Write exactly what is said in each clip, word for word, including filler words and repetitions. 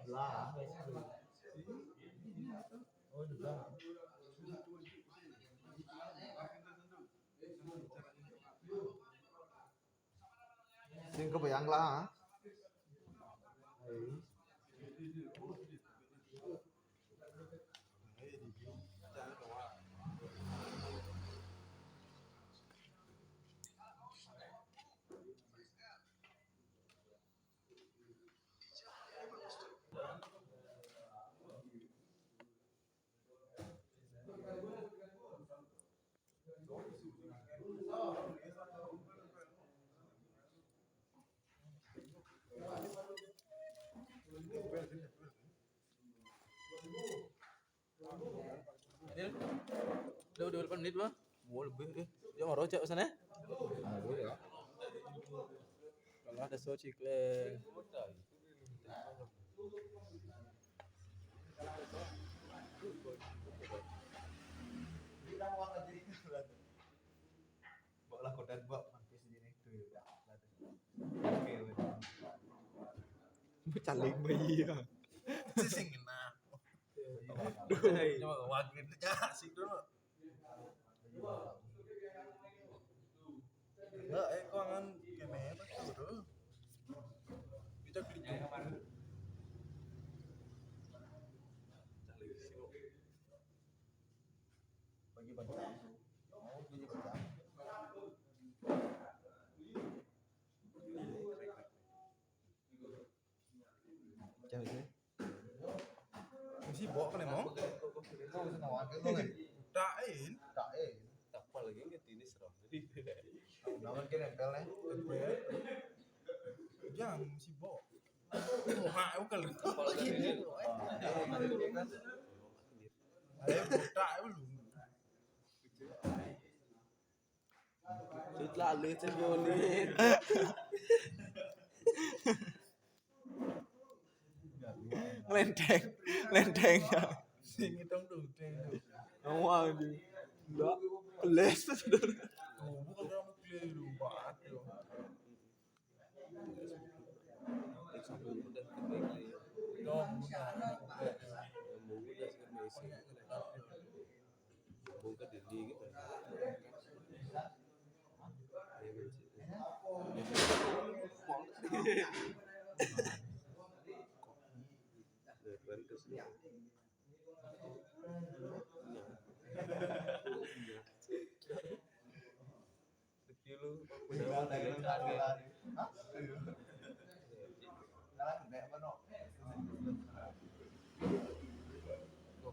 Lah. Oh, enggak. Sing kebayang lah. Adil, udah, udah berapa menit, Bang? Mau lebih, eh. Dia mau rojak sana? Mau ya. Kalau ada soci, kle. Bawa lah kodan, bawa mampir sendiri. Tuh, ya udah. Oke, udah. Caling bayi ya. Sing kena. Duh, nyawa wagin aja sih dulu. Lah, eh, kok angan kene apa tuh, bro? Kita klik. Bagi-bagi. Oh, bagi-bagi. Jangan sih. Mesti bawa kena mau. Kau bisa nawan ke kau kan? Tain. Tain. Tak apa lagi nggak ini serem. Nawan ke nempel nih. Jangan mesti bawa. Wah, aku kalau. Ayo, buta, ayo lu. Cut lalu, cut boleh. Ngelenteng, ngelenteng. Sing hitung tuh, hitung tuh. Ngomong aja. Enggak, les tuh, saudara. Oh, bukan kamu keliru, Pak. Dong,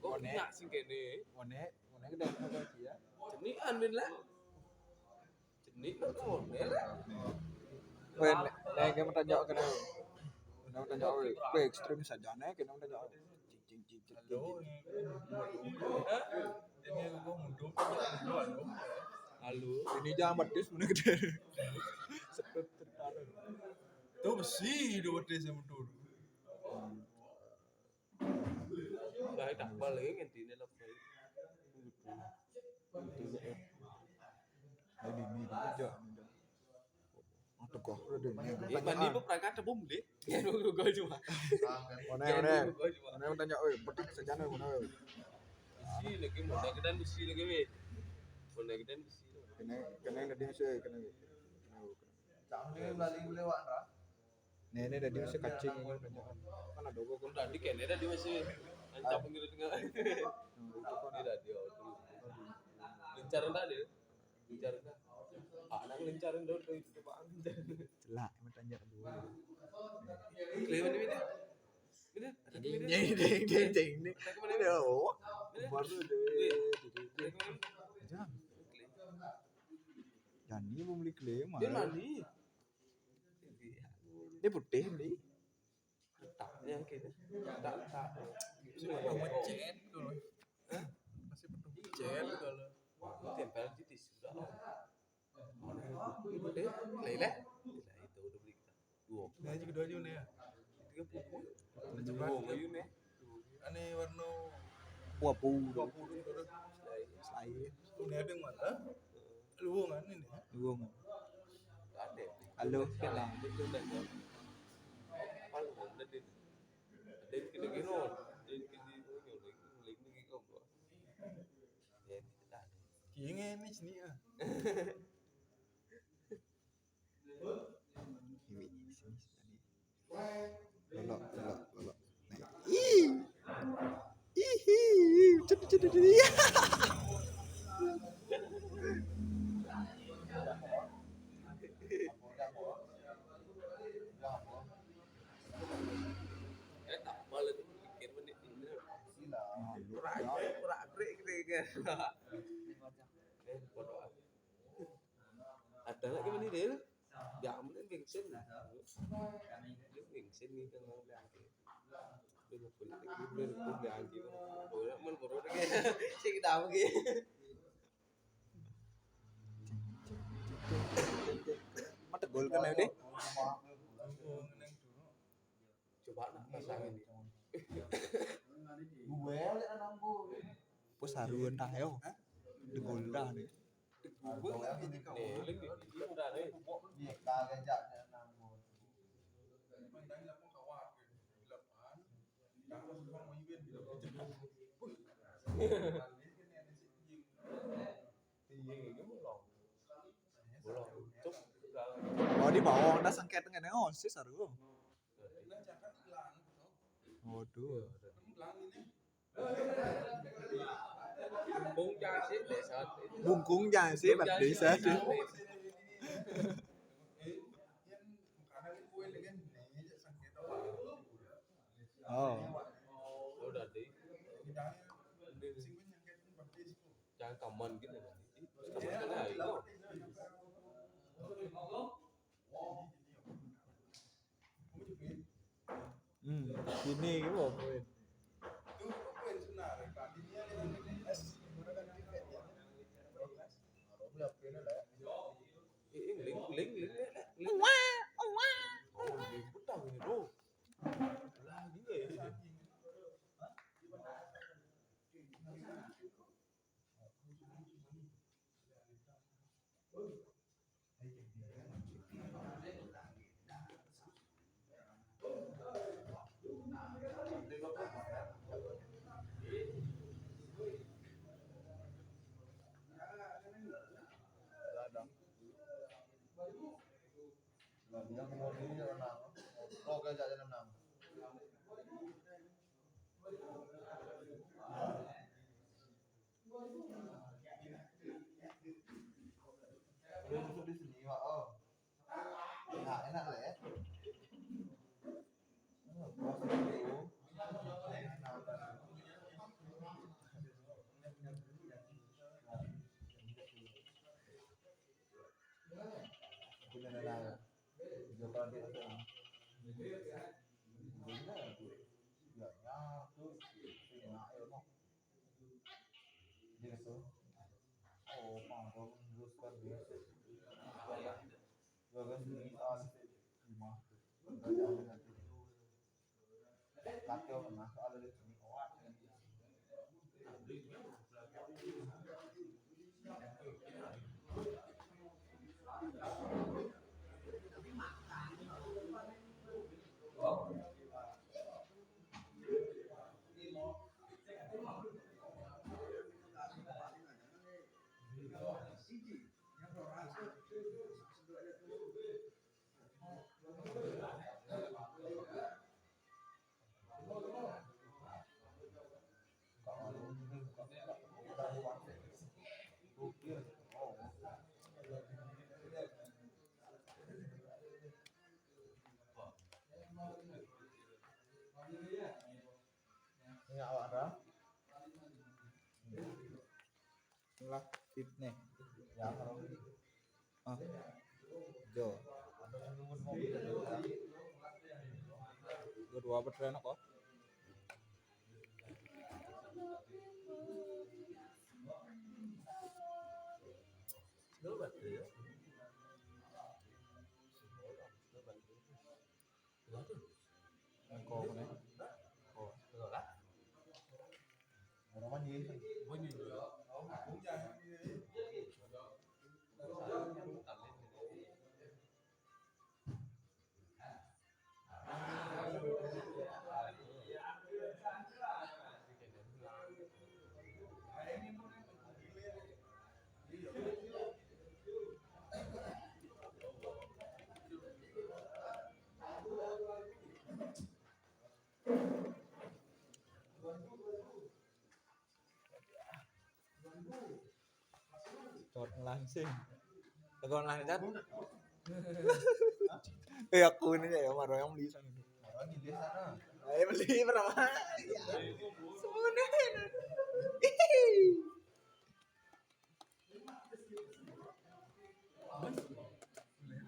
Kok nyak sing kene? One, one gede apa dia? Jenikan, Min, lah. Jenik kan one lah. Weh, nek, nek, kita mau tanya kena. Kita mau tanya, weh, weh, ekstrim saja, nek, kita mau tanya, weh. Cing, cing, cing, cing, cing, cing. Hah? Ini aku mundur, mundur, anu. Halo. Ini jangan pedes, mana gede. Sepet tertarik. Tuh besi, dua pedes yang mundur. Baik, tak balik, intinya lah, baik. Intinya, ya. Jadi, ini aja. Teguh, udah deh. Ini mandi apa perangkat apa, Bli? Ya, lu gua cuma. One, one. Gua cuma. One, tanya, oi, petik saja nih, one, oi. Besi lagi, mau naik dan besi lagi, weh. Mau naik dan besi. Kena, kena yang tadi masih kena. Kena, kena. Jangan dia balik lewat, Ra. Nih, ini tadi masih kacing. Kan ada gua, gua. Tadi kena tadi masih ancap gitu tengah. Hmm, itu kan. Ini radio. Lincaran tadi. Lincaran tadi. Ah, nang lincaran dulu, itu, Pak. Celak, emang tanya dulu. Klaim ini, ini. Ini, ini. Ding, ding, ding, ding, ding. Ini, oh. Baru deh. Ini. Jangan. Jangan, ini belum beli klaim, dia mah. Mandi. Dia putih, nih. Tak, yang kayak tak, tak. Sudah ngecet dulu. Hah? Masih butuh ngecet kalau. Tempel di tisu dah. Mana itu? Ini putih, lele. Nah, itu udah beli kita. Dua. Nah, aja kedua aja nih ya. Ane warna abu-abu. Abu-abu. Selai. Ini ada yang mana? Luwung ane ini. Luwung. Halo, kenal. Ini sini ah. Ini sini tadi. Lolok, lolok, lolok. Nah. Ih. Ihi. Cedut, cedut, cedut. Iya. Ada lagi mana dia? Ya, mungkin gengsin. Gengsin nih kan, mau lagi. Dia mau punya lagi, dia mau punya lagi. Oh, ya, mau baru lagi. Sing dah lagi. Mata gol kan, ya, deh? Coba nak pasang ini. Gue oleh anakku. Pos haruan dah, yo. Di gol dah nih. Gue lagi di kau. Nih, lagi di gol dah nih. Nih, kagak jak anakku. Oh, di bawah udah sengket dengan, oh, sih seru. Waduh. Bungkung jangan sih, desa. Bungkung jangan sih, Pak Desa sih. Oh. Udah deh. Jangan kaman gitu. Kaman kena itu. Hmm, sini gitu. Ling, ling, ling, ling. Wah, wah. Oh, ribut dah ini, bro. Lagi ya. Nah, enak lah ya. Ini awak dah. Lah, tip nih. Ya, kalau ah, jo. Ada yang nunggu mobil. Dua-dua betul enak kok. Dua betul ya. Dua betul. Waduh. Ồ, cái này. Ồ, được rồi đó. Ủa, nó có gì? Có gì? Chọn làm sinh. Còn làm chắc. Ê, aku ini ya, Maro yang beli sana. Maro yang beli sana. Ayo beli berapa? Semuanya.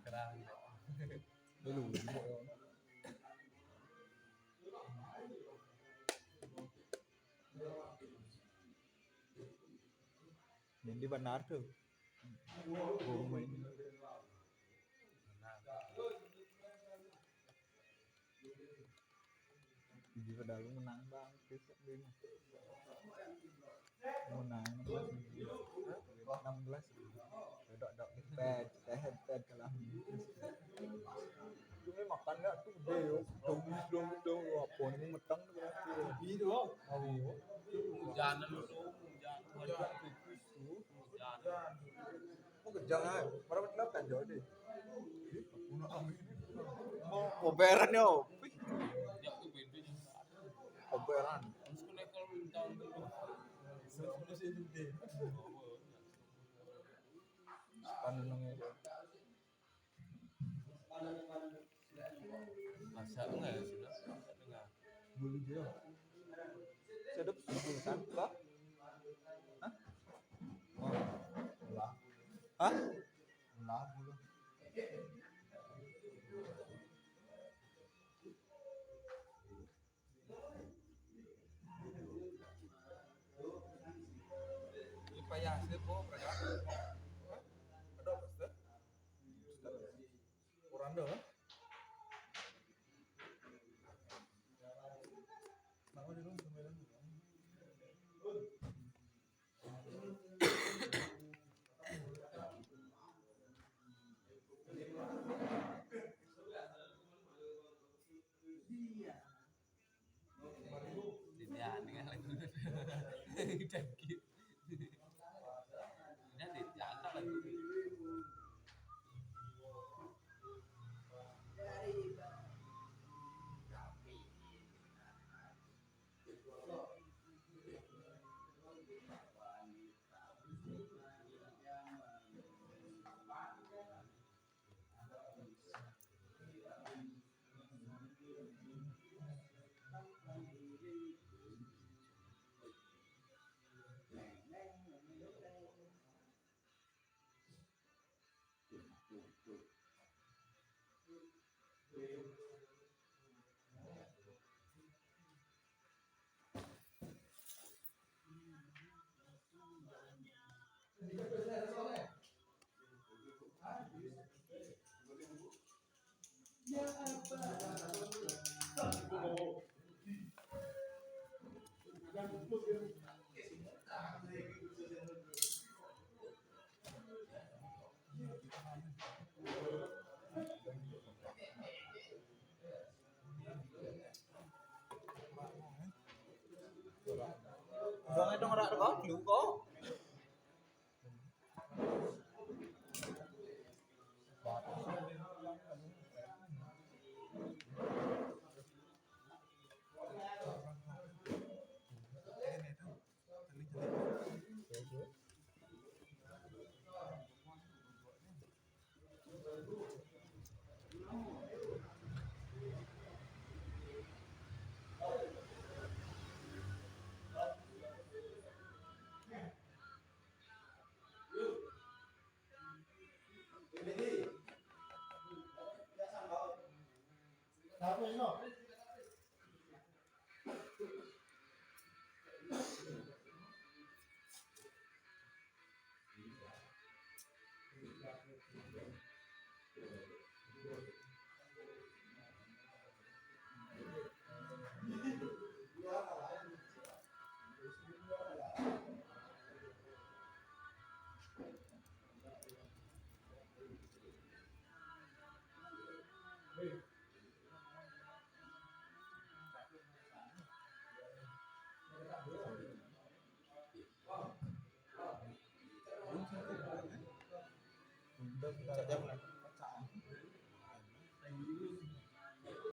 Kerang. Dulu. Hindi benar tuh. Gua main. Hindi padahal menang bang, besok dia mah. Menang enam belas. Enam belas. Dok dok pet, pet, pet kalah. Cuma makan nggak tuh gede yo. Dong dong dong, apa ini metang tuh berarti. Iya dong. Hujan lu tuh, hujan. Hujan. Hujan. Oh, kejang ah. Berapa telat kan jauh deh. Mau koberan yo. Ya, itu bedanya. Koberan. Terus kena kalau minta dulu. Terus kena sih gede. Kan nunggu. Masa enggak ya sudah? Masa enggak? Bulu dia. Sedap susu kan, Pak? Hah? Oh, lah. Hah? Lah, bulu. Ini payah sih, Bu, mereka. Hah? Ada apa, Ustaz? Kurang ada, kan? Sama dulu, sama dulu. Iya. Tidak, dengan lagu. Jangan gitu. Udah deh, jangan lagu. Jangan dong, rak, rak, lu kok. Jërëjëf nag.